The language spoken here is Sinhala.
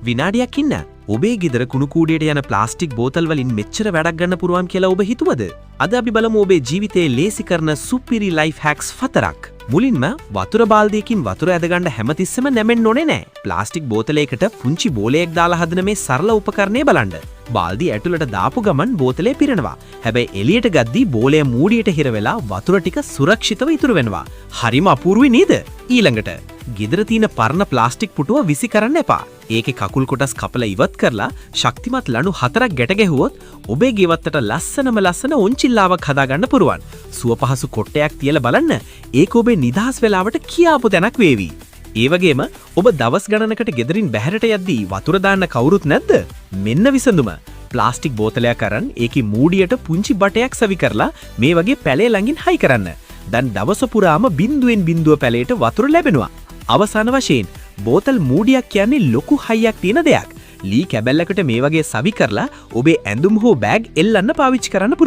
විනාඩියක් ඉන්න. ඔබේ ගෙදර කුණු කූඩේට යන ප්ලාස්ටික් බෝතල් වලින් මෙච්චර වැඩක් ගන්න පුළුවන් කියලා ඔබ හිතුවද? අද අපි බලමු ඔබේ ජීවිතේ ලේසි කරන සුපිරි ලයිෆ් හැක්ස් හතරක්. මුලින්ම, වතුර බාල්දියකින් වතුර ඇදගන්න හැමතිස්සෙම නැමෙන්න ඕනේ නෑ. ප්ලාස්ටික් බෝතලයකට පුංචි බෝලයක් දාලා හදන මේ සරල උපකරණය බලන්න. බාල්දිය ඇතුළට දාපු ගමන් බෝතලේ පිරෙනවා. හැබැයි එළියට ගද්දී බෝලය මූඩියට හිර වෙලා වතුර ටික සුරක්ෂිතව ඉතුරු වෙනවා. හරිම අපූර්වයි නේද? ඊළඟට, ගෙදර තියෙන පරණ ප්ලාස්ටික් පුටුව විසි කරන්න එපා. ඒකේ කකුල් කොටස් කපලා ඉවත් කරලා ශක්තිමත් ලණු හතරක් ගැට ගැහුවොත් ඔබේ ගෙවත්තට ලස්සනම ලස්සන ඔන්චිල්ලාවක් හදාගන්න පුළුවන්. සුව පහසු කොට්ටයක් තියලා බලන්න. ඒක ඔබේ නිදහස් වෙලාවට කියාපු තැනක් වේවි. ඒ වගේම, ඔබ දවස් ගණනකට ගෙදරින් බැහැරට යද්දී වතුර දාන්න කවුරුත් නැද්ද? මෙන්න විසඳුම. ප්ලාස්ටික් බෝතලයක් අරන් ඒකේ මූඩියට පුංචි බටයක් සවි කරලා මේ වගේ පැලේ ළඟින් හයි කරන්න. දැන් දවස පුරාම බින්දුවෙන් බින්දුව පැලේට වතුර ලැබෙනවා. අවසාන වශයෙන්, බෝතල් මූඩියක් කියන්නේ ලොකු හයියක් තියෙන දෙයක්. ලී කැබැල්ලකට මේ වගේ සවි කරලා ඔබේ ඇඳුම් හෝ බෑග් එල්ලන්න පාවිච්චි කරන්න පුළුවන්.